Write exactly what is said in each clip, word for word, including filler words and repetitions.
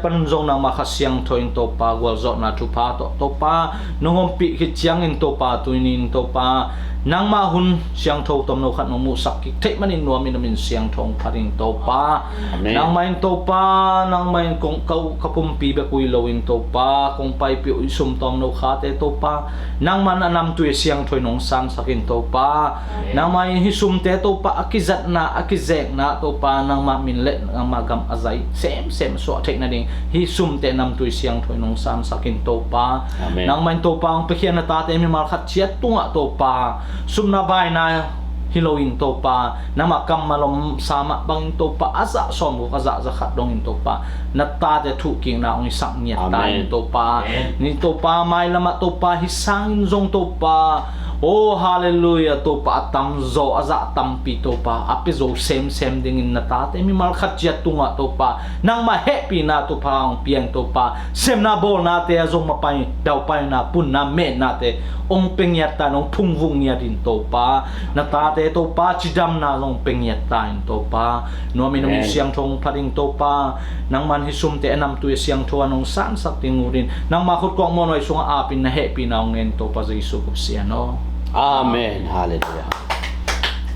Panun zong nangmah Kha Siangtho in Topa gualzawhna thupha tawh Topa nong ompih khit ciangin Topa tuni in Topa nangmah hun siangtho tomno khat nong muhsak kik theih manin nuam in a min siangtho hong phat ing Topa. Amen. Nangmah in Topa, nangmah in kong ka, ka pumpi bek uh hi lo in Topa, kong paipih uh i sum tomno khate Topa, nangmah in a namtui a siangtho in hong sansak in Topa. Amen. Nangmah in hih sumte Topa a kizatna a kizekna Topa nangmah min le nangmah gam a zai semsem suah theih nading hih sumte namtui siangtho in hong sansak in Topa. Amen. Nangmah in Topa hong piakhiatna tate mimal khat ciat tungah Topa sumna baina hi lo in Topa nangmah kammal om sa mah bangin Topa a zah sawmguk a zah za khat dongin Topa na tate thuhkikna hong hisak ngiat ta in Topa. Amen. Ni Topa mailamah Topa hih sangin zong Topa, oh halleluia, Topa a tamzaw a zah tampi Topa a pia zo semsem dingin na tate mimal khat ciat tungah Topa nangmah hehpihna Topa hong pia in Topa, semna bawlnate a zong mapai daupaina punna mehnate hong pia ngiat ta in hong phungvuh ngiat in Topa, na tate Topa cidamna zong pia ngiat ta in Topa. Nuam in a min siangtho hong phat ing Topa. Nangman hih sumte a namtui a siangtho a nong sansak ding utin nangma khutkuak muanhuai sungah apin na hehpihna hong ngen Topa Jesu kup sian aw. Amen. Halleluia.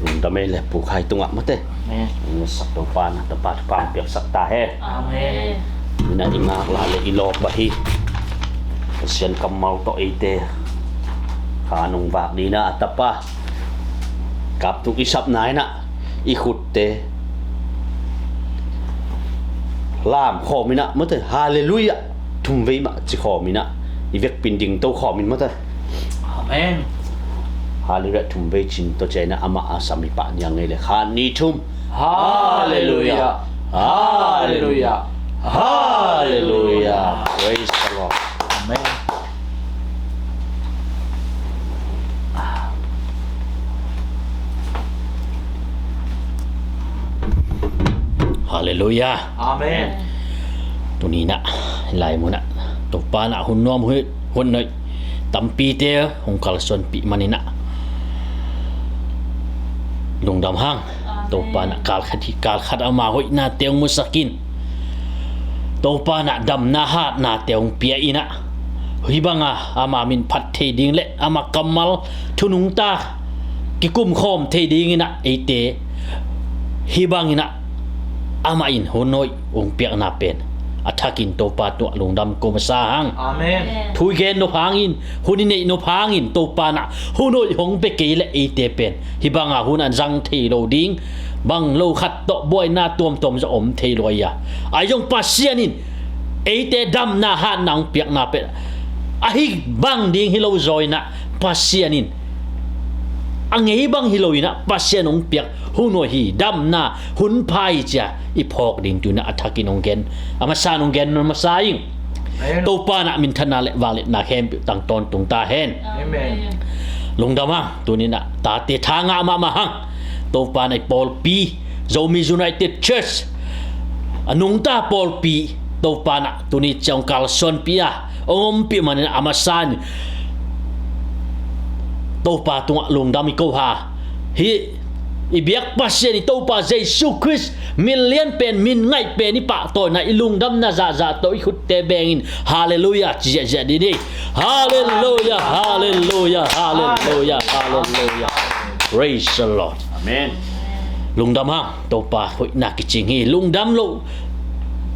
Lungdam ei le Pu Khai tungah mate. Amen. Nungsak Topa na tapa thupha hong piaksak ta hen. Amen. Ina i ngaklah le i lawp ahi Pasian kammal tawh eite kha nung vak dina a tapa kaptuk i sapna inah i khutte lam khawm inah mate. Halleluia. Thumvei mah ci khawm inah i vekpin dingto khawm in mate. Amen. Halleluia. Thumvei cin tawh ciah inah amah a sam i pah niang ngei le khan ni thum. Halleluia. Halleluia. Halleluia. Praise the Lord. Amen. Halleluia. Amen. Tuni inah lai munah Topa inah hun nuam hun hoih tampite hong kalsuanpih man inah lungdam hang. Amen. Topa inah kalkhat hi kalkhat ama hoihnate hong musak in Topa inah damna hatnate hong pia inah hih banga ama min phat thei ding le ama kammal thunungta kikum khawm thei ding inah eite hih bang inah amah in hun hoih hong piakna pen a thakin Topa tungah lungdam ko masa hang. Amen. Thu i gen nop hangin hun i neih nop hangin Topa inah hun hoih hong pia kei le eite pen hih banga hun a zang thei lo ding bang lo khat tawh buaina tuamtuam zong om thei lo ahi a. Ahi zong Pasian in eite damna hatna hong piakna pen ahi bang ding hi lo zaw inah Pasian in a ngei bang hi lo inah Pasian hong piak hun hoih hi damna hun pha hi cia i phawk ding tu inah a thakin hong gen a masa in hong gen masa ing. Amen. Topa inah minthanna le vangliatna khempeuh tang tawntung ta hen. Amen. Lungdam hang tuni inah tate tha ngah mahmah hang. Topa inah i pawlpi Zomi United Church a nungta pawlpi Topa inah tuni ciang hong kalsuanpih a hong ompih man inah a masa in Topa tungah lungdam i ko ha. Hih i biak Pasian i Topa Jesu Khrist min lian pen min ngaih pen i pahtawina i lungdamna zahzah tawh i khutte bengin halleluia ci ziahziah dih ni. Halleluia. Halleluia. Halleluia. Halleluia. Praise the Lord. Amen. Lungdam hang Topa hoihna kicing hi. Lungdam lo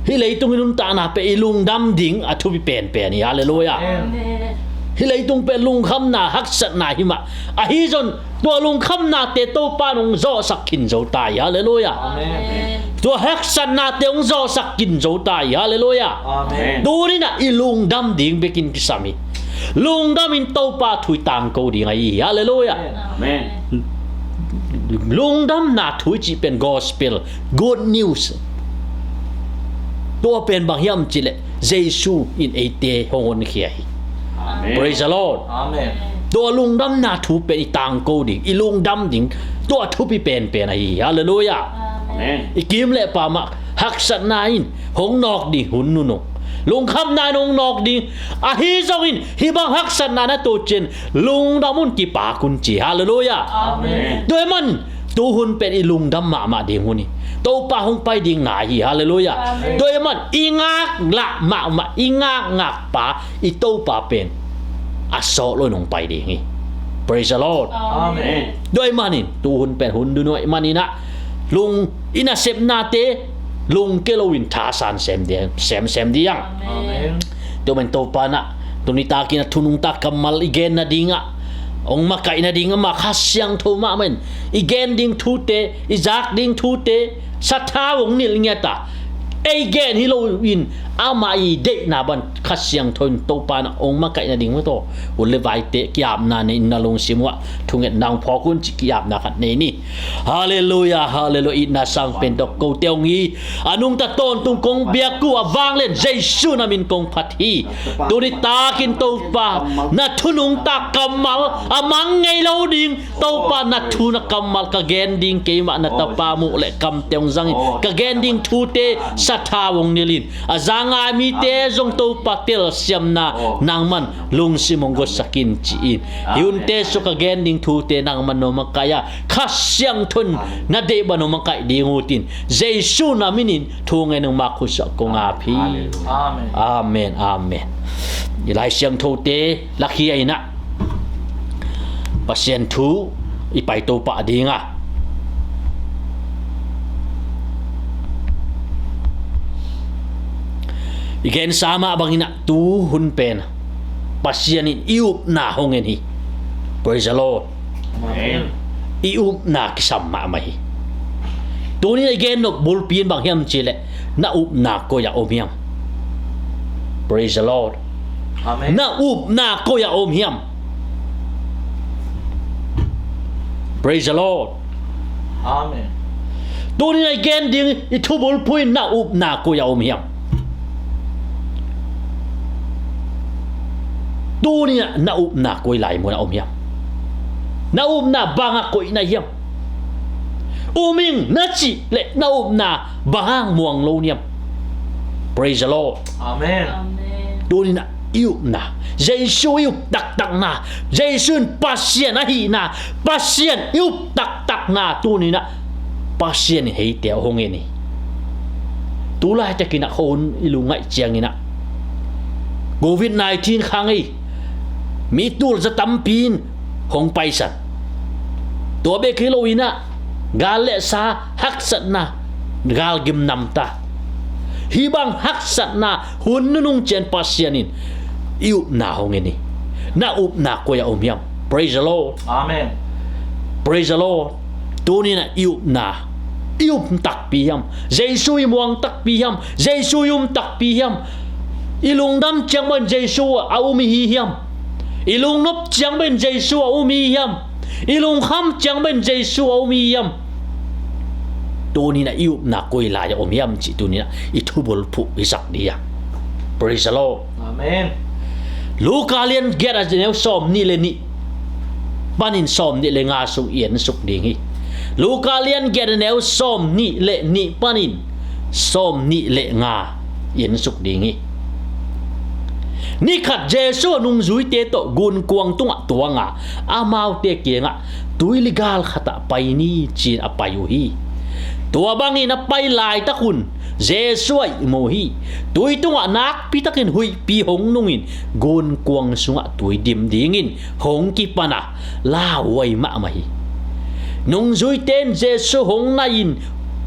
hih leitung i nuntakna pen i lungdam ding a thupi penpen hi. Halleluia. Amen. Hih leitung pen lungkhamna haksatna hi mah ahi zong tua lungkhamnate Topa in hong zawhsak khin zo ta hi. Halleluia. Amen. Tua haksatnate hong zawhsak khin zo ta hi. Halleluia. Amen. Tuni inah i lungdam ding bekin kisam hi. Lungdam in Topa thu i tangko ding ahi hi. Halleluia. Amen. Lungdamna thu i cih pen gospel, good news. Tua pen bang hiam cih leh Jesu in eite hong honkhia hi. Amen. Praise the Lord. Amen. Tua lungdamna thu pen i tangko ding i lungdam ding tua thupi penpen ahi hi. Halleluia. Amen. I kim le pamah haksatna in hong nawk ding hun nunung lungkhamna in hong nawk ding ahi zongin hih bang haksatna na tuh ciang lungdam un kipak un ci. Halleluia. Amen. Tua hi man Tu hun pen i lungdam mahmah ding hun hi. Topa hong pai ding nai hi. Halleluiah. Amen. Tua ahih man i ngaklah mahmah, i ngakngakpa, i Topa pen a sawt lo in hong pai ding hi. Praise the Lord. Amen. Tua ahih manin tu hun pen hun dunu ahih manin ah lung, i nasepnate lungke loin thasan sem ding, semsem ding. Amen. Tua man Topa in ah tuni takin a thu nungta kammal i gen nadingah, hong makaih nadingah mah Kha Siangtho mahmah in i gen ding thute, i zak ding thute sathau hong nilh ngiat a, ei gen hi loin amah i deihna bang Kha Siangtho in Topa in ah hong makaih nading mah tawh, u le naute ki-apna nei in na lungsim uh ah thungetna hong phawk un ci, ki-apna khat nei ni. Halleluiah, halleluiah. Itna sang pen tawh kote hong hi. A nungta tawntung kong biak uh a vanglian Jesu na min kong phat hi. Tuni takin Topa na thu nungta kammal a mang ngei lo ding. Topa na thu na kammal ka gen ding, keimah na tapa muh le kamte hong zangin ka gen ding thute sathau hong nilh in, a za ngai mite zong Topa telsiamna nangman lungsim hong guatsak in ci-in, hi hunte sung ka gen ding thute nangman na hong makaih a, Kha Siangtho in na deih bang hong makaih ding uh hitin, Jesu na minin thu ngen hong mak uh suk kong ap hi. Amen. Amen, amen. I Lai Siangthote lakhia in ah Pasian thu i paito pah ding a, i gensa mah bangin ah tu hun pen Pasian in i upna hong en hi. Praise the Lord. Amen. I upna kisam mahmah hi. Tuni a i gen nop bulpi in bang hiam cih leh, na upna koi ah om hiam? Praise the Lord. Amen. Na upna koi ah om hiam? Praise the Lord. Amen. Tuni a i gen ding i thubulphuh in na upna koi ah om hiam? Tuni a na upna koi lai mun ah om hiam? Na upna bang ah koih na hiam? Um ing na cih leh na upna bang hang muang lo na hiam? Praise the Lord. Amen. Amen. Tuni a i upna, Jesu i up taktakna, Jesu in Pasian ahihna, Pasian i up taktakna tuni a Pasian in heite ah hong en hi. Tu laitakin ah khuahun i lungngaih ciangin ah Covid nineteen khang ei, mi tul za tampi in hong paisan. Tua bek hi loin ah gal le sa haksatna, gal gim namta. Hih bang haksatna hun nunung ciang Pasian in i upna hong en hi. Na upna koi ah om hiam? Praise the Lord. Amen. Praise the Lord. Tuni a i upna, i um takpi hiam? Jesu i muang takpi hiam? Jesu i um takpi hiam? I lungdam ciang bangin Jesu a um i hi hiam? I lungnop ciang bangin Jesu a um i hi hiam? I lungkham ciang bangin Jesu a um i hi hiam? Tuni a i upna koi lai ah om hiam cih tuni a i thubulphuh i sak ding a. Praise the Lord. Amen. Luka lian giat a neu sawm nih le nih panin sawm nih le nga sung i ensuk ding hi. Luka lian giat a neu sawm nih le nih panin sawm nih le nga i ensuk ding hi. Ni khat Jesu a nungzuite tawh gunkuang tungah tuang a, amaute kiangah, "Tuili gal khatah pai ni," ci-in a pai uh hi. Tua bangin a pai laitak un Jesu a ihmu hi. Tui tungah nakpitakin huihpi hong nungin gunkuang sungah tui dim dingin hong kipan a, lauhuai mahmah hi. Nungzuite in Jesu hong nai-in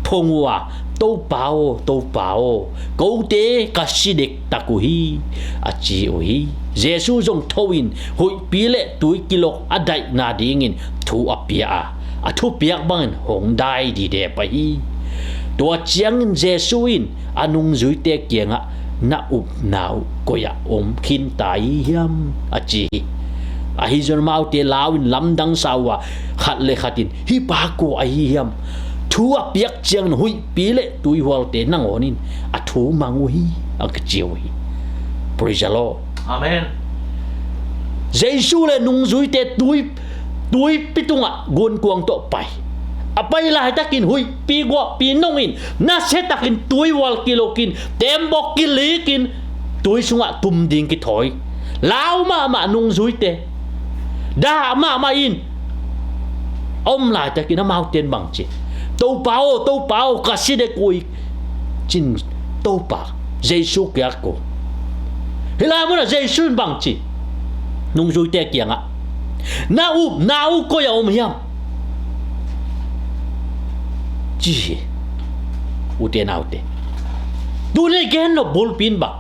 phong uh a, "Topa aw, Topa aw, kote ka si dektak uh hi," a ci uh hi. Jesu zong tho-in huihpi le tui kilok a daihna dingin thu a pia a, a thupiak bangin hong dai dide pah hi. Tua ciangin Jesu in a nungzuite kiangah, "Na upna uh koi ah om khinta i hi hiam?" a ci hi. Ahi zongin amaute lau-in lamdangsa uh a, khat le khat in, "Hih pa kua ahi hiam? Thu a piak ciangin huihpi le tuihualte nangawn in a thu mang uh hi," a kici uh hi. Praise the Lord. Amen. Jesu le nungzuite tui, tuipi tungah gunkuang tawh pai. A pai laitakin huihpi guahpi nungin nasiatakin tuihual kilokin teembawk kilikin tui sungah tum ding kithawi. Lau mahmah nungzuite. Dah mahmah in a om laitakin amaute in bang ci? "Topa aw, Topa aw, ka si dek uh hi," ci-in Topa Jesu kiangah ko. Hih lai munah Jesu in bang ci? Nungzuite kiangah, "Na upna uh koi-ah om hiam?" ci hi. Ute naute, tuni i gen nop bulpi in bang,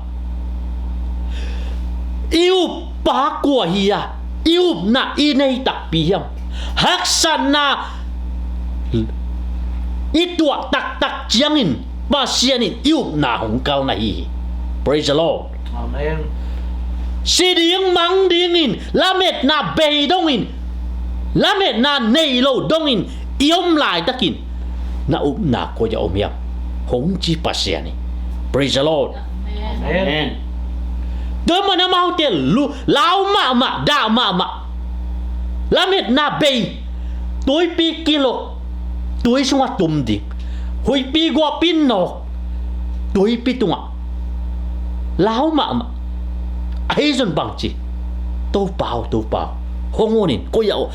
i uppa kua hi a, i upna i nei takpi hiam? Haksatna i tuah taktak ciangin Pasian in i upna hong kalna hi hi. Praise the Lord. Amen. Si ding mang dingin, lametna bei dongin, lametna nei lo dongin i om laitakin, "Na upna koi-ah om hiam?" hong ci Pasian hi. Praise the Lord. Amen. Tua manin amaute lu-, lau mahmah, dah mahmah. Lametna bei, tuipi kilok, tui sungah tum ding. Huihpi guahpi nawk, tuipi tungah lau mahmah. Ahi zong bang ci? "Topa aw, Topa aw, hong on in, koi-ah om,"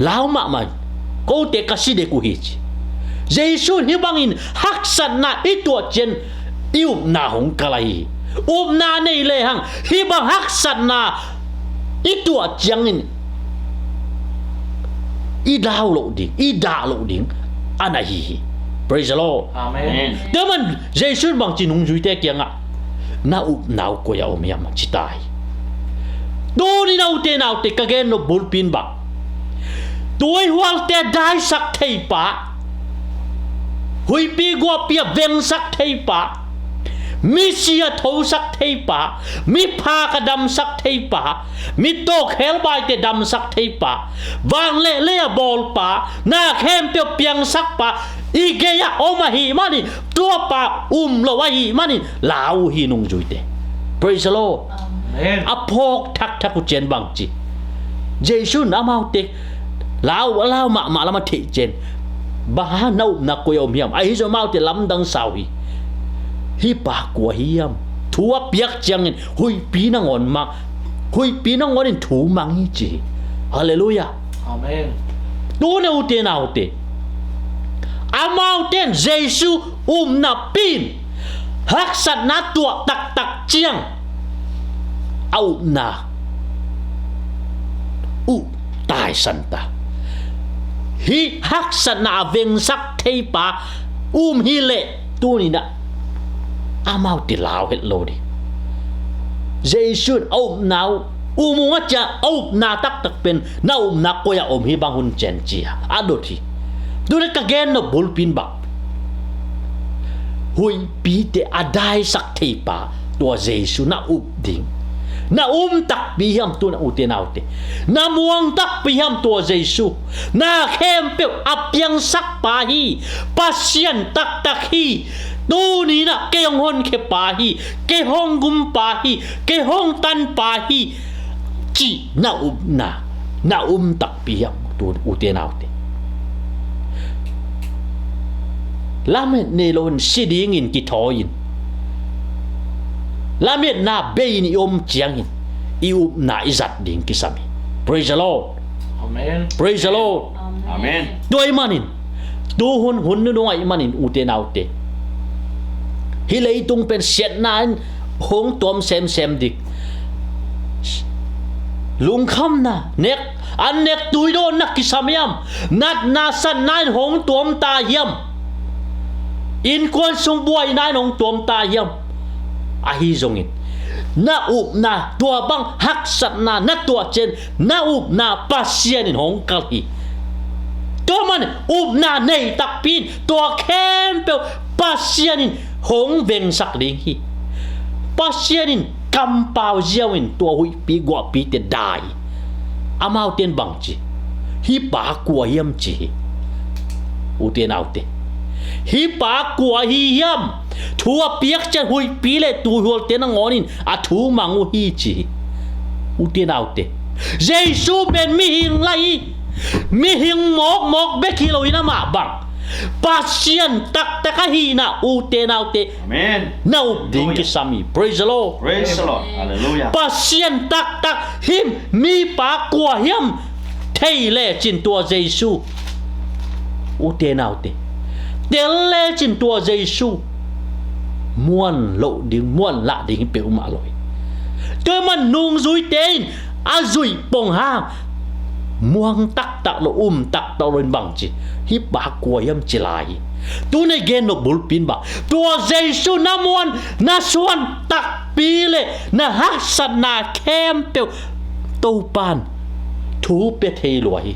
lau mahmah. "Kote ka si dek uh hi," ci. Jesu in hih bangin haksatna i tuah ciang i upna hong kal ahi hi. Upna nei lehang hih bang haksatna i tuah ciangin i lau loh ding, i dah loh ding a na hi hi. Praise the Lord. Amen. Tua manin Jesu in bang ci nungzuite kiangah, "Na upna uh koi-ah om hiam?" ci ta hi. Tuni-in ute naute, ka gen nop bulpi in bang, tuihualte daisak thei pa, huihpi guahpi a vengsak thei pa, misi a thosak thei pa, miphak a damsak thei pa, mi tawkhelbaite damsak thei pa, vanleh lei a bawl pa, na khempeuh piangsak pa i gei-ah om ahih manin, tua pa um lo ahih manin lau uh hi, nungzuite. Praise the Lord. Amen. A phawk thakthak uh ciang bang ci? Jesu in amaute lau, a lau mahmah lam a theih ciang, "Bang hang, na upna koi-ah om hiam?" Ahi zong amaute lamdang sa uh hi. "Hih pa kua hi hiam? Thu a piak ciangin huihpi nangawn mang, huihpi nangawn in thu mang hi," ci hi. Halleluiah. Amen. Tuni-in ute naute, amaute in Jesu upna pia in, haksatna tuah taktak ciang a upna uh taisan ta. Hih haksatna a vengsak thei pa um hi leh, tuni-in ah amaute lau het lo ding. Jesu in a upna uh, um ung a ci a, a upna taktak pen, "Na upna koi-ah om hi bang hun ciang?" ci a, a dot hi. Tuni-in ka gen nop bulpi in bang, huihpite a daisak thei pa, tua Jesu na up ding, na um takpi hiam, tuni-in ute naute? Na muang takpi hiam tua Jesu? Na khempeuh a piangsak pa hi. Pasian taktak hi. Tuni-in ah kei hong honkhia pa hi, kei hong gum pa hi, kei hong tan pa hi, cih na upna, na um takpi hiam, tu, ute naute? Lamet nei loin, si dingin kithawi-in, lametna bei-in i om ciangin i upna i zat ding kisam hi. Praise the Lord. Amen. Praise the Lord. Amen. Tua ahih manin, tuhun hun nunung ahih manin, ute naute, hih leitung pen siatna in hong tuam semsem ding. Lungkhamna, nek, an nek tuidawnna kisam hiam? Natna satna in hong tuam ta hiam? Innkuan sung buaina in hong tuam ta hiam? Ahi zongin, na upna, tua bang haksatna na tuah ciang, na upna Pasian in hong kal hi. Tua manin upna nei takpi in, tua khempeuh Pasian in hong vengsak ding hi. Pasian in kampau ziau in tua huihpi guahpite dai hi. Amaute in bang ci? "Hih pa kua hiam?" ci hi. Ute naute, "Hih pa kua hi hiam? Thu a piak ciang huihpi le tuihualte nangawn in a thu mang uh hi," ci hi. Ute naute, Jesu pen mihing lai hi. Mihing mawkmawk bek hi loin, amah bang Pasian taktak ahihna, ute naute, Amen. Na up ding Hallelujah. Kisam hi. Praise the Lord. Praise the Lord. Hallelujah. Pasian taktak him, mipa kua hiam thei lecin tua Jesu Ute naute, tel lecin tua Jesu muan loh ding, muan lah ding hi peuhmah lo hi. Tua man nungzuite in a zuih pong hang muang taktak lo, um taktak lo in bang ci, hih pa kua hiam ci lai hi. Tu-in i gen nop bulpi in bang, tua Jesu na muan, na suan takpi le na haksatna khempeuh Topa'n thu pia thei lua hi.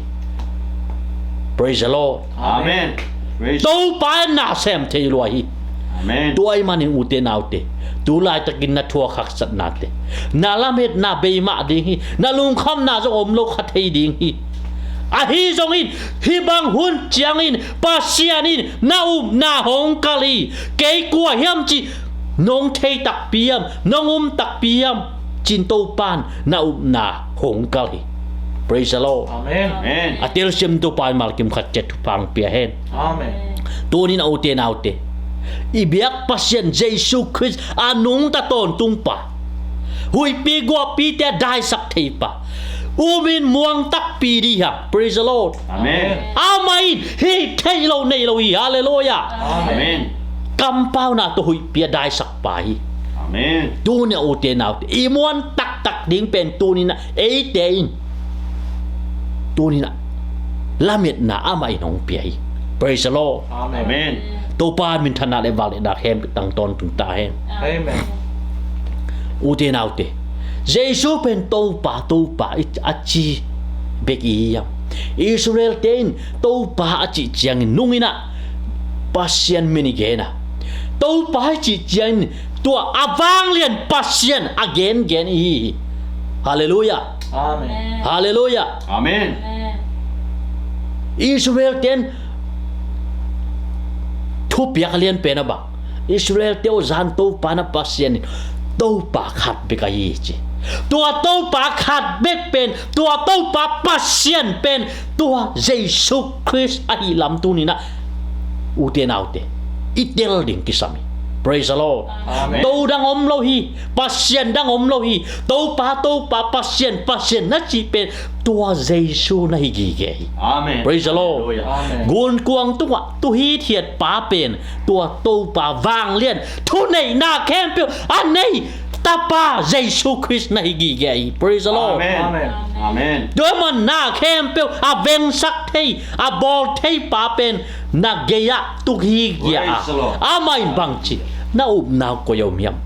Praise the Lord. Amen. Praise Topa in na sem thei lua hi. Amen. Tua ahih manin ute naute, tu laitakin na thuak haksatnate, na lametna bei mah ding hi. Na lungkhamna zong om lo kha thei ding hi. Ahi zongin hih bang hun ciangin Pasian in na upna hong kalh hi. Kei kua hiam ci, nong thei takpi hiam, nong um takpi hiam, ci-in Topa'n na upna hong kalh hi. Praise the Lord. Amen. Amen. A telsiam Topa in malkim khat ciat thupha hong pia hen. Amen. Tu-in a ute naute, i biak Pasian Jesu Khrist a nungta tawntung pa, huihpi guahpite a daisak thei pa, um in muang takpi ding hi hang. Praise the Lord. Amen. Amah in hih theih loh nei lo hi. Halleluiah. Amen. Kampauna tawh huihpi a daisak pa hi. Amen. Tu-in a ute naute, i muan taktak ding pen tu-in a eite in tu-in a lametna amah in hong pia hi. Praise the Lord. Amen. Amen. Topa minthanna le vangliatna khempeuh tang tawntung ta hen. Amen. Ute naute, Jesu pen Topa, Topa i, a ci bek i hiam? Israel-te in Topa a cih ciangin nung in a Pasian min i gen a, Topa i cih ciangin tua a vanglian Pasian a gengen i hi hi. Halleluiah. Amen. Halleluiah. Amen. Amen. Israel-te in thupiak a lianpen a bang, Israel-te aw, zan Topa na Pasian in Topa khat bek ahi hi ci. Tua Topa khat bek pen, tua Topa Pasian pen tua Jesu Khrist ahih lam tu-in a, ute naute, i tel ding kisam hi. Praise the Lord. Amen. To dang om lo hi. Pasian dang om lo hi. Topa, Topa, Pasian, Pasian na cih pen tua Jesu na hi gige hi. Amen. Praise the Lord. Hallelujah. Amen. Gunkuang tungah thu hithiat pa pen tua Topa vanglian, thuneihna khempeuh a nei Tapa Jesu Khrist na hi gige hi. Praise the Lord. Amen. Amen. Amen. Tua man na khempeuh a vengsak thei, a bawl thei pa pen na gei-ah tuk hi gige a. Praise the Lord. Amah in bang ci, na upna koi-ah om hiam?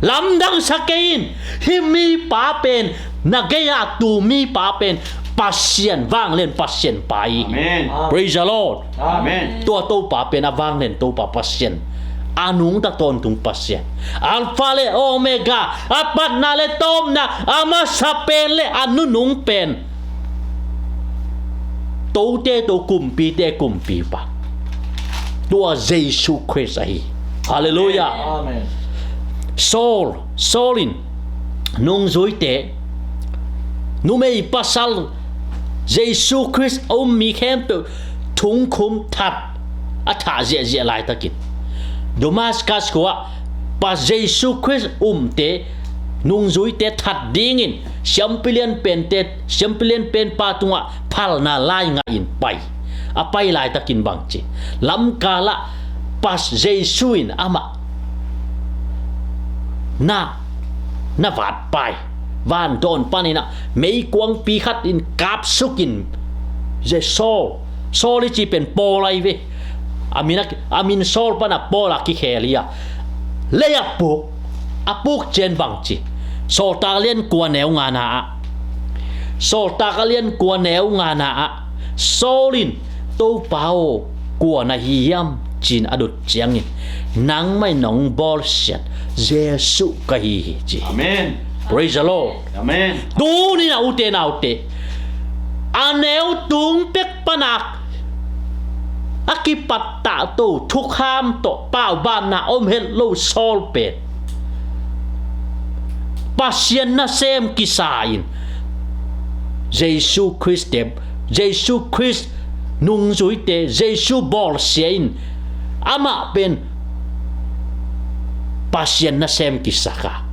Lamdang sa kei in, hih mipa pen, na gei-ah tu mipa pen Pasian, vanglian Pasian pa hi. Amen. Praise the Lord. Amen. Tua Topa pen a vanglian Topa Pasian, a nungta tawntung Pasian, Alpha le Omega, a patna le tawpna, a masa pen le a nunung pen, tote to, kumpite kumpipa, tua Jesu Khrist ahi. Halleluiah. Amen. Saul, Saul in nungzuite, numei pasal, Jesu Khrist a um mi khempeuh thungkhum that, a thah ziahziah laitakin, Damascus khua-ah pa Jesu Khrist umte, nungzuite that dingin siampi lianpente, siampi lianpen pa tungah phalna lai ngahin pai. A pai laitakin bang ci, lamkalah pa Jesu in amah na, na vat pai. Van dawn panin a meikuangpi khat in kapsukin, Je-, Saul, Saul i cih pen Paul ahi ve. A min a, a min Saul pan a Paul a kikhel hi a, lei-ah puk, a puk ciang bang ci, Sawltak lian kua neu ngana ah, Sawltak a lian kua neu ngana ah, Saul in, Topa aw, kua na hi hiam, ci-in a dot ciangin, nangmah in nong bawlsiat Jesuh ka hi hi, ci. Amen. Praise the Lord. Amen. Tuni-in a ute naute, a neu tung pek pan a a kipattah to, thukham tawh paubaanna om het lo Saul pen Pasian nasem kisa in, Jesu Khrist te, Jesu Khrist nungzuite, Jesu bawlsia in, amah pen Pasian nasem kisak a,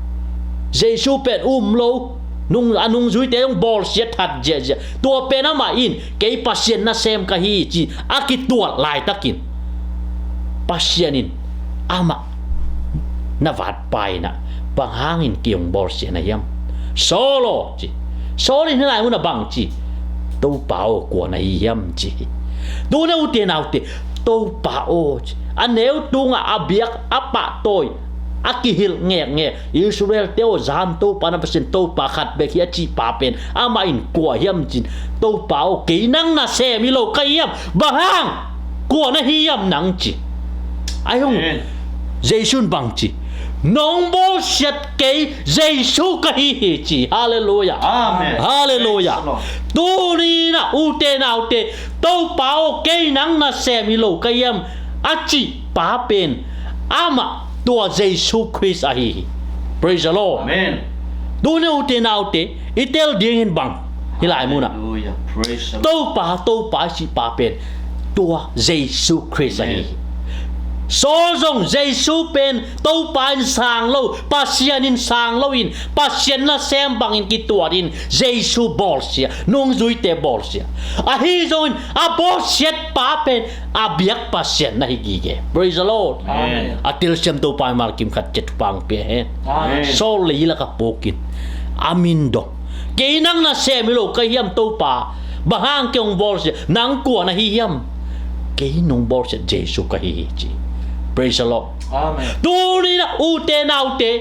Jesu pen um lo, nung, a nungzuite zong bawlsiat that ziahziah. Tua pen amah in, "Kei Pasian nasem ka hi," ci a kituat laitakin, Pasian in amah na vatpa in ah, "Bang hangin kei hong bawlsiat na hiam, Saul aw?" ci. Saul in hih lai munah bang ci? "Topa aw, kua na hi hiam?" ci. Tuni ute naute, "Topa aw," ci. A neu tungah a biak, a pahtawi, a kihilh ngekngek, Israel-te aw, zan Topa na Pasian Topa khat bek hi a cihpa pen amah in kua hiam cin, "Topa aw, kei nang nasem hi lo ka hi hiam? Bang hang? Kua na hi hiam nang?" ci. Ahi hong, Amen. Jesu in bang ci? "Nong bawlsiat kei Jesu ka hi hi," ci. Halleluiah. Amen. Halleluiah. Praise the Lord. Tuni in ah ute naute, "Topa aw, kei nang nasem hi lo ka hiam?" a cihpa pen amah tua Jesu Khrist ahi hi. Praise the Lord. Amen. Tuni ute naute, i tel ding in bang hih lai munah, Hallelujah. Praise the Lord. "Topa, Topa," a cihpa pen tua Jesu Khrist ahi hi. Amen. Saul zong Jesu pen Topa in sang lo, Pasian in sang lo in, Pasian nasem bangin kituat in, Jesu bawlsia, nungzuite bawlsia. Ahi zongin a bawlsiatpa pen a biak Pasian na hi gige. Praise the Lord. Amen. A telsiam Topa in malkim khat ciat pang pia hen. Amen. Saul le i lakah pukin a min dong, "Kei nang nasem hi lo ka hiam, Topa? Bang hang kei hong bawlsia? Nang kua na hi hiam?" "Kei nong bawlsia Jesu ka hi hi," ci. Praise the Lord. Amen. Tuni in ah ute naute,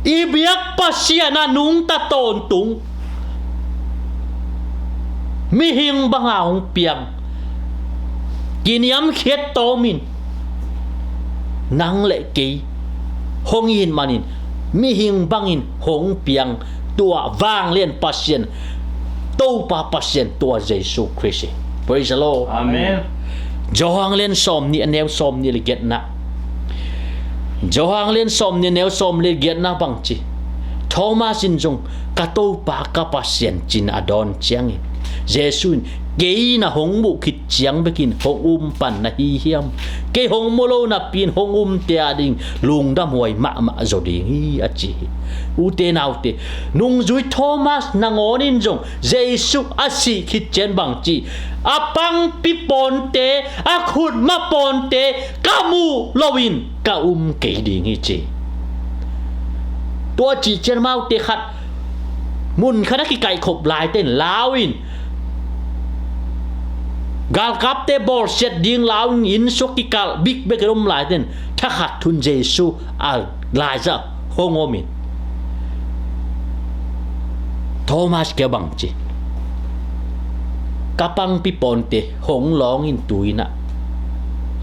i biak Pasian a nungta tawntung mihing banga hong piang, kiniamkhiat tawmin nang le kei hong it manin mihing bangin hong piang tua vanglian Pasian, Topa Pasian tua Jesu Khrist hi. Praise the Lord. Amen. Johan lian sawm nih, a neu sawm nih le giatna. Johan lian sawm nih, a neu sawm le giatna bang ci? Thomas in zong, "Ka Topa, ka Pasian," cin a dawn ciangin, Jesu in, "Kei na hong muh khit ciang bekin hong um pan na hi hiam? Kei hong mu lo napi in hong umte ading lungdamhuai mahmah zaw ding hi," a ci hi. Ute naute, nungzui Thomas nangawn in zong Jesu a sih khit ciang bang ci? "A pangpi pawnte, a khutma pawnte ka muh loin ka um kei ding hi," ci. Tua cih ciang amaute khat, mun khat a kikaihkhop laite in lau in, galkapte bawlsiat ding lau in, inn sung kikalh bikbek in om laite in, thakhat thun Jesu a laizah hong om in, Thomas kiang bang ci? "Ka pangpi pawnte hong lawng in tu-in ah,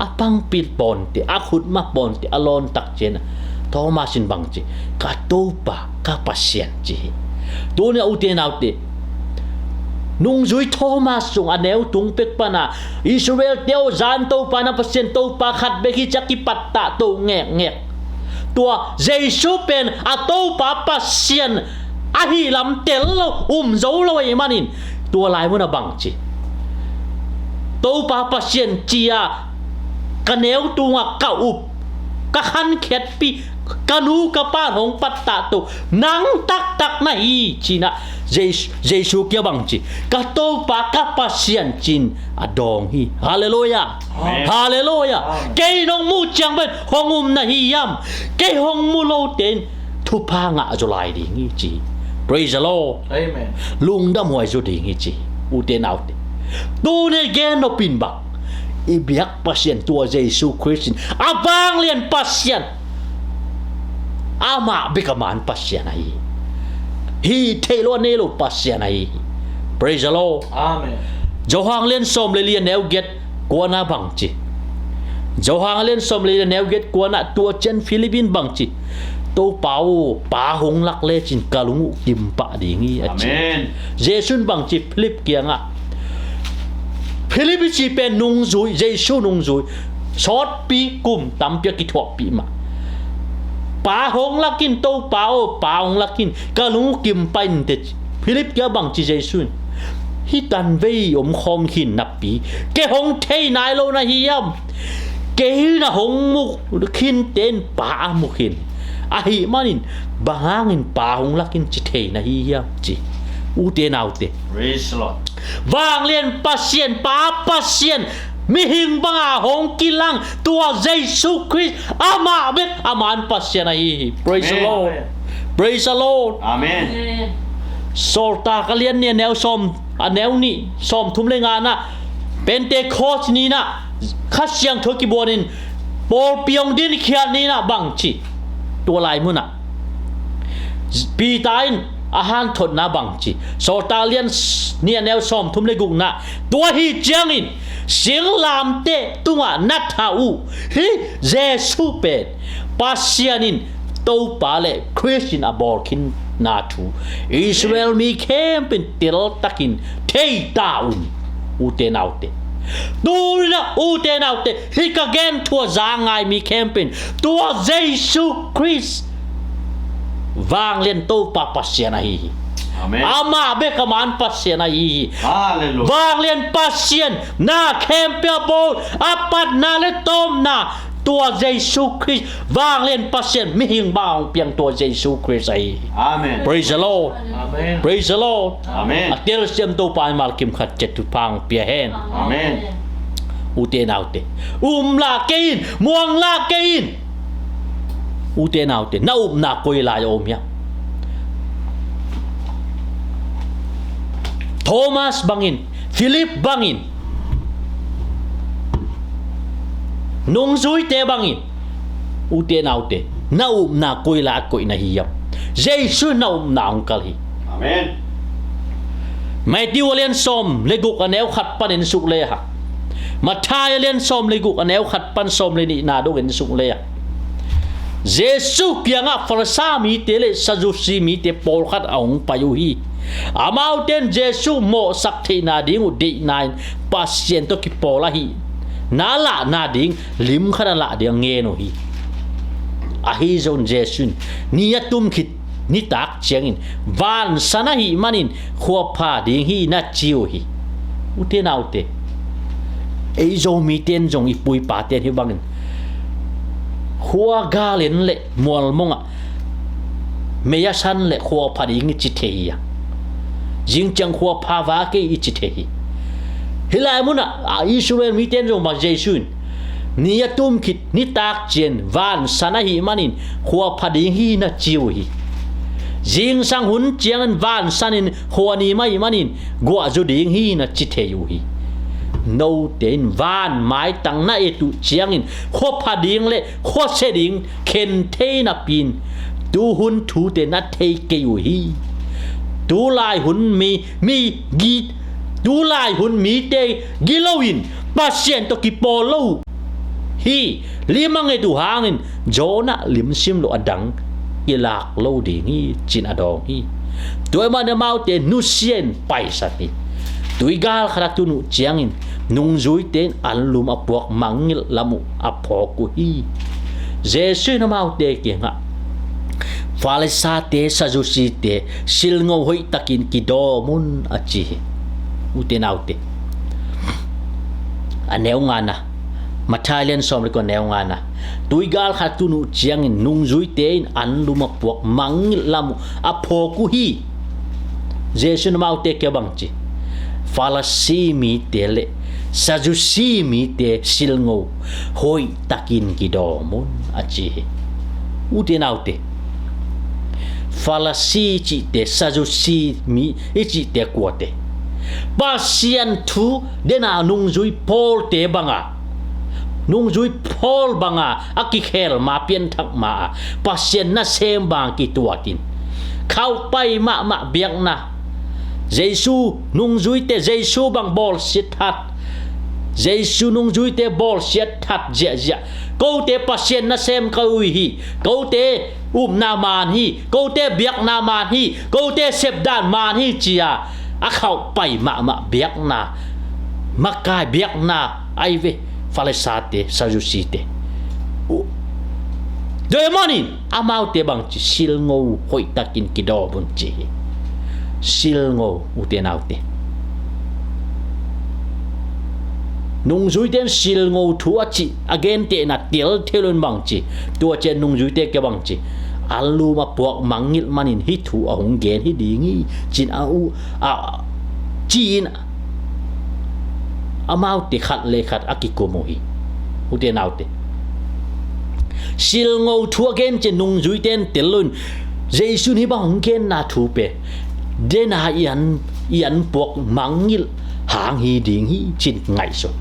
a pangpi pawnte, a khutma pawnte a lawn tak ciang ah," Thomas in bang ci? "Ka Topa, ka Pasian," ci hi. Tuni a ute naute, nungzui Thomas zong a neu tung pek pana, "Israel-te aw, zan Topa na Pasian Topa khat bek hi," ci a kipattah to ngekngek. Tua Jesu pen a Topa Pasian ahi lam tel lo, um zo lo ahih manin, tua lai mun a bang ci? "Topa Pasian," ci a ka neu tungah ka up, ka khankhiatpih, ka nu ka pa'n hong pattah to, nang taktak na hi, ci-in ah Jesu, Jesu kiang bang ci? "Ka Topa, ka Pasian," ci-in a dawng hi. Halleluiah. Amen. Halleluiah. Amen. "Kei nong muh ciang bek hong um na hi hiam? Kei hong mu lote in thupha ngah zaw lai ding hi," ci. Praise the Lord. Amen. "Lungdamhuai zaw ding hi," ci. Ute naute, tuni gen nop in bang, i biak Pasian tua Jesu Khrist in a vanglian Pasian, amah bek a man Pasian ahi hi. Hih theih loh a nei lo Pasian ahi hi. Praise the Lord. Amen. Johan lian sawm le li, a neu giat kuana bang ci? Johan lian sawm le li, a neu giat kuana, tua ciang Philip in bang ci? "Topa aw, Pa hong lak lecin ka lung uh kim pah ding hi," a ci. Amen. Jesu in bang ci Philip kiangah? Philip i cih pen nungzui, Jesu nungzui, sawtpi kum tampi a kithuahpih mah. "Pa hong lak in, Topa aw, Pa hong lak in, ka lung uh kim pah inteh," ci. Philip kiang bang ci Jesu in? "Hih tanvei om khawm khin napi, kei hong thei nai lo na hi hiam? Kei na hong mu khinte in Pa a mu khin. Ahih manin bang hangin Pa hong lak in ci thei na hi hiam ci. Ute naute, Praise the Lord. Vanglian Pasian, Pa Pasian, mihing banga hong kilang tua Jesu Khrist, amah bek a man Pasian ahi hi. Praise the Amen. Lord. Praise the Lord. Amen. Sawltak a lian nih, a neu sawm, a neu nih, sawmthum le nga na, Pentecost ni na Kha Siangtho kibuanin pawlpi hong dinkhiat ni na bang ci. Tua lai munah Peter in a hanthotna bang ci. Sawltak lian nih, a neu sawmthum le guk na, tua hi ciangin singlamteh tungah na thah uh hih Jesu pen Pasian in Topa le Khrist in a bawlkhinna thu Israel mi khempeuh in teltakin thei ta un. Ute naute, tu-in ah ute naute, hih ka gen thu a za ngai mi khempeuh in tua Jesu Khrist Vanglian Topa Pasian ahi hi. Amen. Amah bek a man Pasian ahi hi. Hallelujah. Vanglian Pasian na khempeuh a bawl a patna le tawpna tua Jesu Khrist, Vanglian Pasian mihing bang hong piang tua Jesu Khrist ahi hi. Amen. Praise the Lord. Amen. Praise the Lord. Amen. A telsiam Topa in malkim khat ciat thupha hong pia hen. Amen. Ute naute, um lah kei in, muang lah kei in. Ute naute, na upna koi lai a om hiam? Thomas bangin, Philip bangin, nungzuite bangin, ute naute, na upna koi lai a koih na hi hiam? Jesu na upna hong kal hi. Amen. Matthew a lian sawm le guk, a neu khat pan en suk le hang, Matthai a lian sawm le guk, a neu khat pan sawm le nihna dong en suk le hang, Jesu kiangah Farisi mite le Sadusi mite pawlkhat a hong pai uh hi. Amaute in Jesu mawhsak theihna ding uh deihna in Pasian tawh kipawl ahi na lahna ding lim khat a lah ding a ngen uh hi. Ahi zongin Jesu in ni a tum khit nitak ciangin vansan ahih manin khua pha ding hi na ci uh hi. Ute naute, ei Zomite in zong i pu i pate in hih bangin khua gal en le mualmong ah mei a san le khua pha ding i ci thei hi a, zing ciang khua pha va kei i ci thei hi. Hih lai munah a Israel mite in zong bang Jesu in ni a tum khit nitak ciang vansan ahih manin khua pha ding hi na ci uh hi. Zingsang hun ciangin vansan in khua nim ahih manin guah zu ding hi na ci thei uh hi. Note in van maitang na et uh ciangin khua pha ding le khua sia ding khen thei napi in tuhun thute na thei kei uh hi. Tulai hun mi, mi gi, tulai hun mite gilo in Pasian tawh kipawl lo uh hi. Lim a nget uh hangin Jonah lim sim lo a dang kilak lo ding hi, ci-in a dawng hi. Tua ahih manin amaute nusia in paisan hi. Tuigal khat a tun uh ciangin nungzuite in anlum a puak mangngilh lam uh a phawk uh hi. Jesu in amaute kiangah Farisite, Sadusite silngo hoihtakin kidawm un a ci hi. Ute naute, a neu ngana, Matthai lian sawm le kua, neu ngana, tuigal khat tun uh ciangin nungzuite in anlum a puak mangngilh lam uh a phawk uh hi. Jesu in amaute kiang bang ci, Farisi mite le Sadusi mite silngo hoihtakin kidawm un a ci hi. Ute naute, Farisi i cihte, Sadusi mi i cihte kuate? Pasian thu dena nungzui pawlte banga, nungzui pawl banga a kikhel ma, pianthak ma a, Pasian nasem bang kituatin khauhpai mahmah biakna, Jesu nungzuite, Jesu bang bawlsiat that, Jesu nungzuite bawlsiat that ziahziah, kote Pasian nasem ka uh hi, kote upna man hi, kote biakna man hi, kote sepdan man hi, ci-a a khauhpai mahmah biakna, makai biakna ahi ve Farisite, Sadusite. Tua ahih manin amaute bang ci, silngo hoihtakin kidawm un ci hi. Silngo, ute naute, nungzuite in silngo thu a cih a gentehna tel thei lo in bang ci, tua ciang nungzuite kiang bang ci, Anlum a puak mangngilh manin hih thu a hong gen hi ding hi, ci-in a uh, a, ci-in amaute khat le khat a kikum uh hi. Ute naute, silngo thu a gen ciang nungzuite in tel lo in, Jesu in hih bang hong genna thu pen, dena i an, i an puak mangngilh hang hi ding hi, ci-in ngaihsun.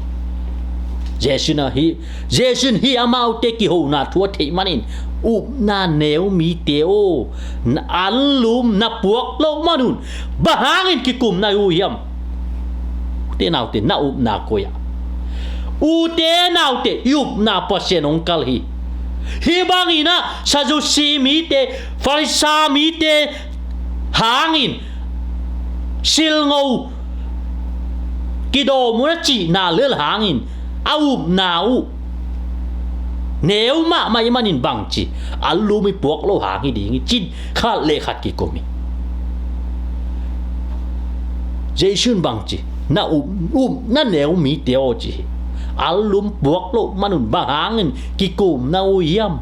Jesu in hih, Jesu in hih amaute kihona thu a theih manin, upna neu mite aw, na anlum na puak loh manun, bang hangin kikum na uh hiam? Ute naute, na upna koi ah? Ute naute, i upna Pasian hong kal hi. Hih bangin ah Sadusi mite, Farisa mite hangin, silngo kidawm un a cihna lel hangin, a upna uh neu mahmah ih manin bangci, anlum i puak loh hang hi ding hi, ci-in khat le khat kikum hi. Jesu in bangci, na up, upna neu mite aw, ci hi. Anlum puak loh manun bang hangin kikum na uh hiam?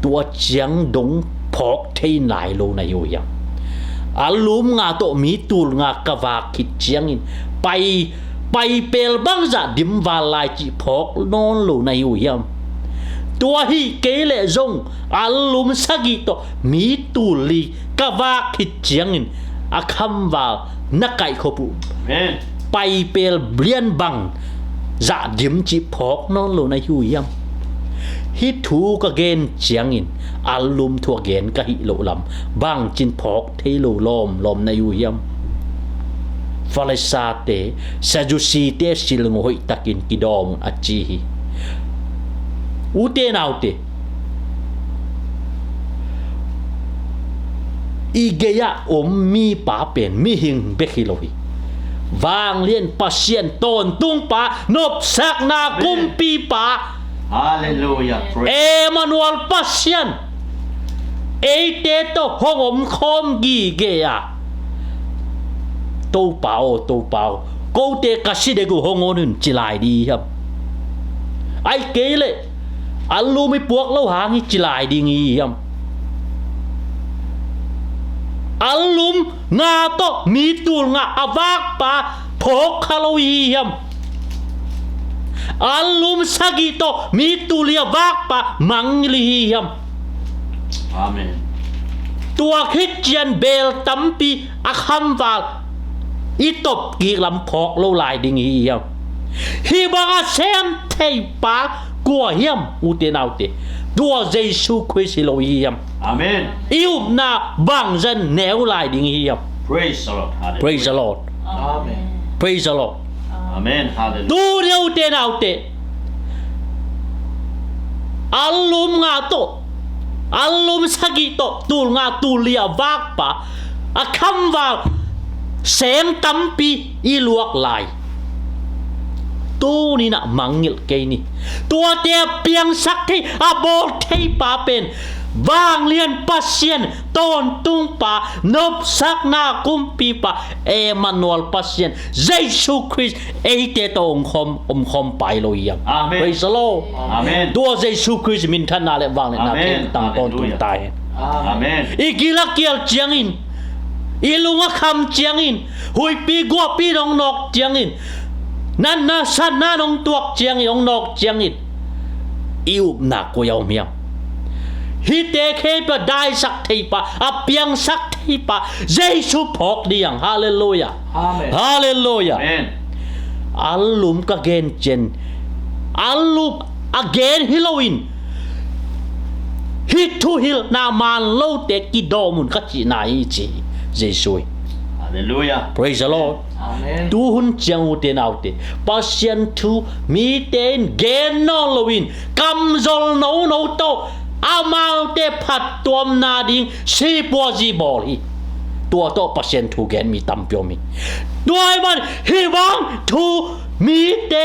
Tua ciang dong phawk thei nai lo na hi uh hiam? Anlum nga tawh mi tul nga ka vak khit ciangin pai, pai pel bangzah dim val lai cih phawk nawn lo na hi uh hiam? Tua hi kei leh zong anlum sagih tawh mi tul li ka vak khit ciangin a khamval na kaihkhop uh, Amen, pai pel lian bang zah dim cih phawk nawn lo na hi uh hiam? Hih thu ka gen ciangin anlum thu a gen ka hih loh lam bangci-in phawk thei lo lawmlawm na hi uh hiam? Farisate, Sadusite silngo hoihtakin kidawm un a ci hi. Ute naute, i gei-ah om mipa pen mihing bek hi lo hi. Vanglian Pasian, tawntungpa, nopsakna, Amen, kumpipa, Hallelujah. Praise. Emmanuel Pasian, eite tawh hong omkhawm gige a, Topa aw, Topa aw, kote ka si dek uh hong on un, ci lai ding hiam? Ahih kei leh anlum i puak loh hang hi, ci lai ding hi hiam? Anlum nga tawh mi tul nga a vakpa phawk kha lo hi hiam? Anlum sagih tawh mi tul li a vakpa mangngilh hi hiam? Amen. Tua khit ciang beel tampi a khamval i tawp kik lam phawk lo lai ding hi hiam? Hih bang a sem theipa kua hiam, ute naute? Tua Jesu Khrist hi lo hi hiam? Amen. I upna bangzah neu lai ding hi hiam? Praise the Lord. Hallelujah. Praise the Lord. Amen. Praise the Lord. Amen. Hallelujah. Tuni a, ute naute, anlum nga tawh, anlum sagih tawh tul nga tul li a vakpa a khamval seng tampi i luak lai, tuni-in ah mangngilh kei ni. Tuate a piangsak thei, a bawl theipa pen vanglian Pasian, tawntungpa, nopsakna kumpipa, Emmanuel Pasian, Jesu Khrist, eite tawh omkhawm, omkhawm pai lo hiam? Amen. Praise the Lord. Amen. Tua Jesu Khrist minthanna le vangliatna, Amen, khempeuh tang tawntung, Hallelujah, ta hen. Amen. I gil a kial ciangin, i lung a kham ciangin, huihpi guahpi in hong nawk ciangin, natna satna in hong tuak ciangin, hong nawk ciangin, i upna koi ah om hiam? Hihte khempeuh a daisak theipa, a piangsak theipa Jesu phawk ding. Hallelujah. Amen. Hallelujah. Amen. Anlum ka gen ciang, anlum a gen hi loin, hih thuhilhna man lote kidawm un ka cihna hi, ci Jesu hi. Hallelujah. Praise the Lord. Amen. Tu hun ciang, ute naute, Pasian thu mite in gen nawn loin, kamzol nono tawh amaute phattuamna ding sipuazi bawl hi. Tua tawh Pasian thu gen mi tampi om hi. Tua ahih man hih bang thu mite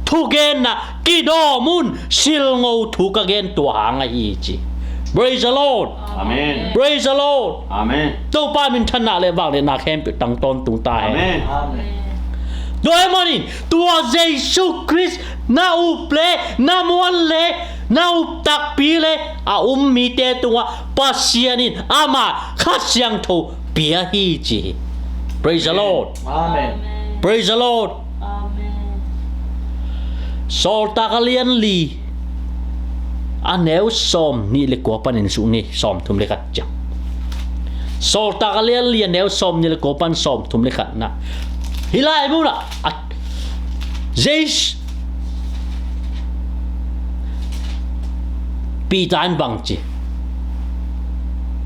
thugenna kidawm un, silngo thu ka gen tua hang ahi, ci. Praise the Lord. Amen. Praise the Lord. Amen. Topa minthanna le vangliatna khempeuh tang tawntung ta hen. Amen. Amen. Tua ahih manin tua Jesu Khrist na up le na muan le na up takpi le a um mite tungah Pasian in amah Kha Siangtho pia hi ci hi. Praise the Lord. Amen. Praise the Lord. Amen. Sawltak a lian li a neu sawm nih le kua panin suk ni, sawm thum le khat ciang. Sawltak a lian li a neu sawm nih le kua pan sawm thum le khatna. Hih lai munah a Jesu Peter in bang ci.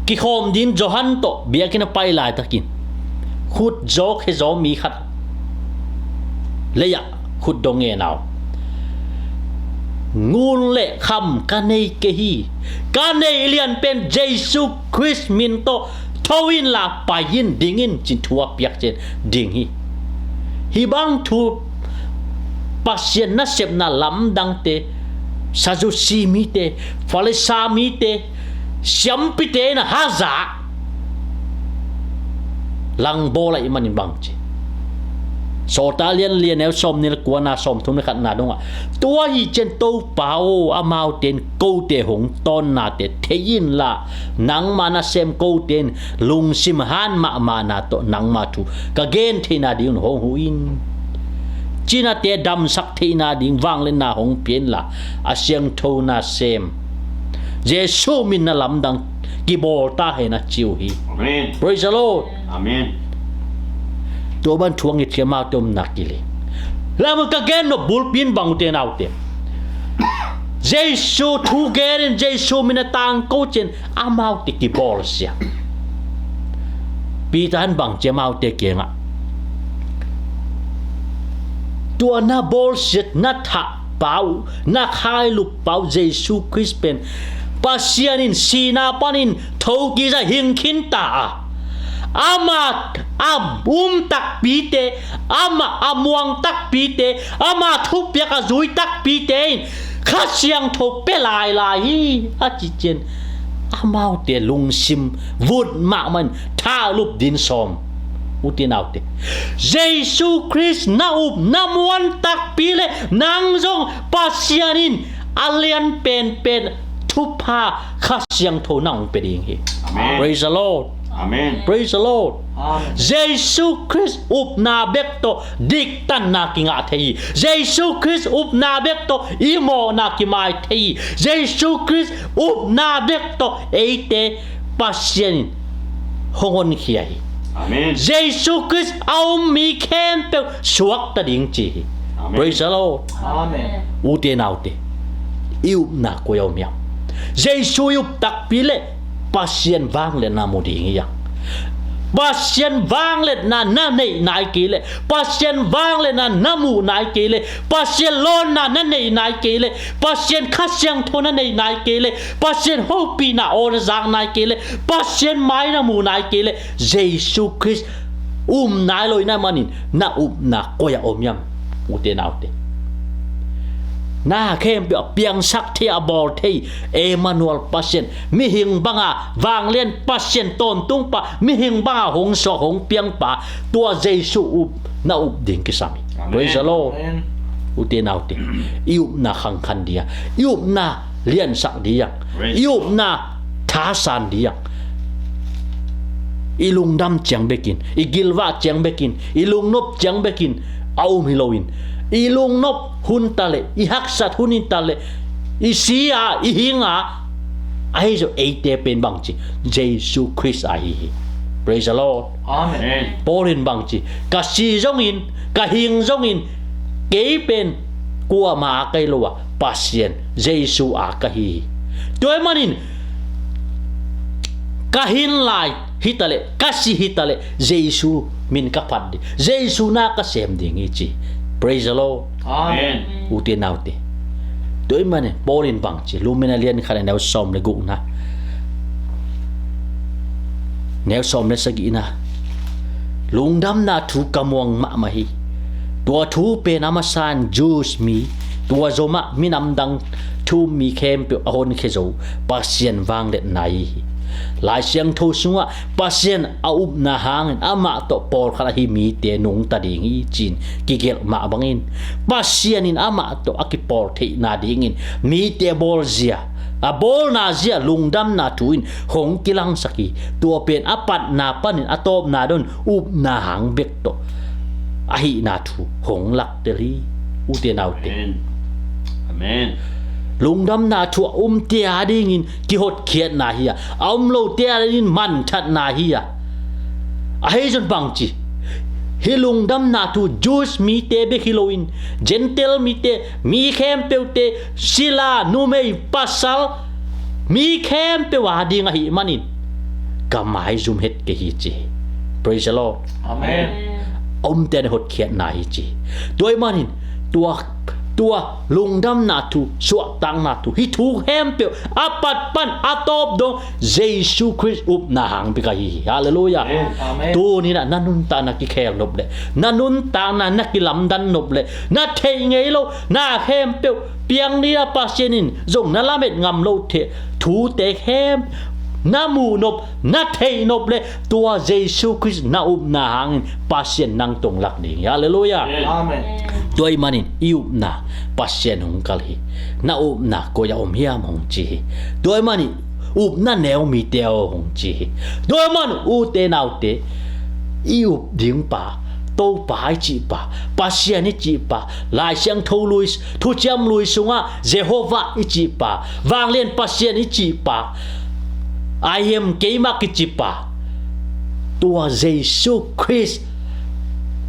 Kikhawm ding Johan tawh biakinn a pai laitakin khut zaw khe zaw mi khat lei-ah khut dong ngen a om. Ngun le kham ka nei kei hi. Ka neih lian pen Jesu Khrist min tawh tho inla pai in, ding in, ci-in thu a piak ciang ding hi. Hih bang thu Pasian nasepna lamdangte Sadusi mite, Farisa mite, siampite in a haza langbawl ahih manin bang ci. Sawltak lian li a neu sawm nih le kuana, sawm thum le khatna dongah, tua ahih ciang Topa aw, amaute in kote hong tawnnate thei inla, nangma nasem kote in lungsim han mahmahna tawh nangma thu ka gen theihna dingun hong huh in. Cinate damsak theihna ding vangliatna hong pia inla, a siangtho nasem Jesu min na lamdang kibawl ta hen, a ci uh hi. Amen. Praise the Lord. Amen. Tua bang thu a ngiat hi, amaute omna kileng. Lam ka gen nop bulpi in bang, ute naute, Jesu thu gen in Jesu min a tangko ciang amaute kibawlsia. Peter in bang ci, amaute kiangah, tua na bawlsiat, na thahpa uh, na khailup pa uh Jesu Khrist pen Pasian in sihna panin thokik a hing khin ta a, amah a um takpite, amah a muang takpite, ama thupiak a zui takpite in Kha Siangtho pia lailai hi, a ci ciang amaute lungsim vut mahmah in thahlup din sawm. Ute naute, Jesu Khrist na up na muan takpi le nang zong Pasian in a lian penpen thupha Kha Siangtho na hong pia ding hi. Amen. Praise the Lord. Amen. Praise the Lord. Amen. Jesu Khrist upna bek tawh diktanna kingah thei hi. Jesu Khrist upna bek tawh i mawhna kimai thei hi. Jesu Khrist upna bek tawh eite Pasian in hong honkhia hi. Amen. Jesu Khrist a um mi khempeuh suakta ding ci hi. Amen. Praise the Lord. Amen. Ute naute, i upna koi-ah om hiam? Jesu i up takpi le Pasian vangliatna mu ding hi hang. Pasian vangliatna na neih nai kei le, Pasian vangliatna na muh nai kei le, Pasian lawnna na neih nai kei le, Pasian Kha Siangtho na neih nai kei le, Pasian hopihna aw na zak nai kei le, Pasian mai na muh nai kei le, Jesu Khrist um nai lo i na hih manin na upna koi-ah om hiam? Ute naute, na khempeuh a piangsak thei, a bawl thei, Emmanuel Pasian, mihing banga vanglian Pasian, tawntung pa, mihing banga hong suak hong piang pa, tua Jesu up na up ding kisam hi. Amen. Praise the Lord. Amen. Ute naute, i upna khangkhan ding a, i upna liansak ding a, praise, i upna thasan ding a, i lungdam ciang bekin, i gilvah ciang bekin, i lungnop ciang bekin a um hi loin, i lungnop hun ta le, i haksat hun hi ta le, i si a, i hing a, ahi zong eite pen bang ci, Jesu Khrist ahi hi. Praise the Lord. Amen. Amen. Paul in bang ci, ka si zongin, ka hing zongin, kei pen kuamah a ka hi lo a, Pasian Jesu a ka hi hi. Tua ahih manin ka hin lai hi ta le, ka si hi ta le, Jesu min ka phat ding, Jesu na ka sem ding hi ci. Praise the Lord. Amen. Ute naute, tua ahih manin Paul in bang ci, Rom a lian khat a neu sawm le gukna, neu sawm le sagihna, lungdamna thu ka muang mahmah hi. Tua thu pen a masa in Jews mi, tua zomah minam dang thu um mi khempeuh a honkhia zo Pasian vangliatna ahi hi. Lai Siangtho sungah Pasian a upna hangin amah tawh pawlkhat ahi mite nungta ding hi ci-in kigelh mah bangin, Pasian in amah tawh a kipawl theihna dingin mite bawlzia, a bawlna zia lungdamna thu in hong kilangsak hi. Tua pen a patna panin a tawpna dong upna hang bek tawh ahihna thu hong laktel hi. Ute naute, Amen. Amen. Lungdamna thu a umte a dingin kihotkhiatna hi a, a um lote a dingin manthatna hi a. Ahi zong bang ci, hih lungdamna thu Jews mite bek hi loin, Gentile mite, mi khempeuhte, sila, numei, pasal, mi khempeuh a ding ahih manin ka maizum het kei hi ci hi. Praise the Lord. Amen. A umte a ding hotkhiatna hi ci hi. Tua ahih manin tua, tua lungdamna thu, suahtakna thu, hih thu khempeuh a pat pan a tawp dong Jesu Khrist upna hang bek ahi hi. Halleluiah. Amen. Tuni-in ah na nuntakna kikhel nop leh, na nuntakna na kilamdan nop leh, na theih ngei lo na khempeuh piang ni a, Pasian in zong na lamet ngam lo thute khem na muh nop, na theih nop leh, tua Jesu Khrist na upna hangin Pasian nang tawh hong lak ding hi. Halleluiah. Amen. Tua ahih manin i upna Pasian hong kal hi. Na upna koi ah om hiam hong ci hi. Tua ahih manin upna neu mite aw hong ci hi. Tua ahih manin ute naute, i up ding pa, Topa i cih pa, Pasian i cih pa, Lai Siangtho lui, Thuciam Lui sungah Jehovah i cih pa, Vanglian Pasian i cih pa, I am keimah kici pa, tua Jesu Khrist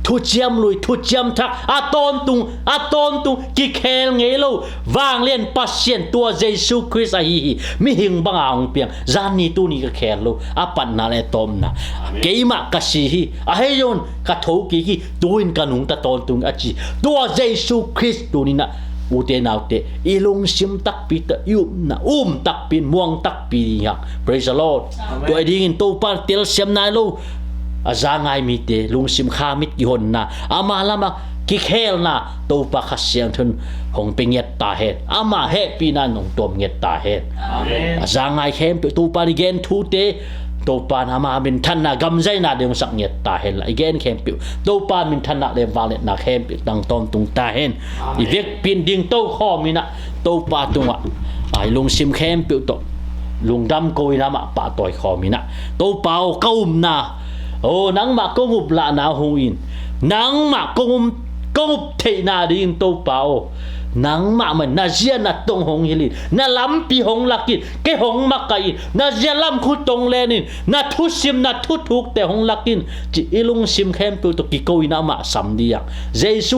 Thuciam Lui, Thuciam Thak a tawntung, a tawntung, kikhel ngei lo Vanglian Pasian, tua Jesu Khrist ahi hi. Mihing banga hong piang, zan ni tuni ka khel lo, a patna leh tawpna. Amen. Keimah ka si hi, ahi zongin ka thokik hi, tu-in ka nungta tawntung a ci tua Jesu Khrist tuni-in ah, ute naute, i lungsim takpi tawh i upna um takpi in muang takpi ding hi hang. Praise the Lord. Amen. Tua ahih dingin Topa telsiam nai lo a za ngai mite lungsim khamit kihonna, ama lamah kikhelna Topa Kha Siangtho in hong pia ngiat ta hen. Ama hehpihna in hong tuam ngiat ta hen. Amen. A za ngai khempeuh Topa in i gen thute, Topa in ama minthanna, gamzaina ding hong sak ngiat ta hen la, i gen khempeuh Topa minthanna leh vangliatna khempeuh tang tawntung ta hen. Amen. I vekpi in dingto khawm in ah, Topa tungah, a, i lungsim khempeuh tawh lungdam ko-in amah pahtawi khawm in ah, Topa aw, ka upna, aw, nangmah kong up lahna hong in, nangmah kong um, kong up theihna dingin Topa aw, nangmah mah na zia na tong hong hilh in, na lampi hong lak in, kei hong makaih in, na zia lam khut hong len in, na thusim, na thuthukte hong lak in, ci-in i lungsim khempeuh tawh kiko-in amah sam ding hi hang. Jesu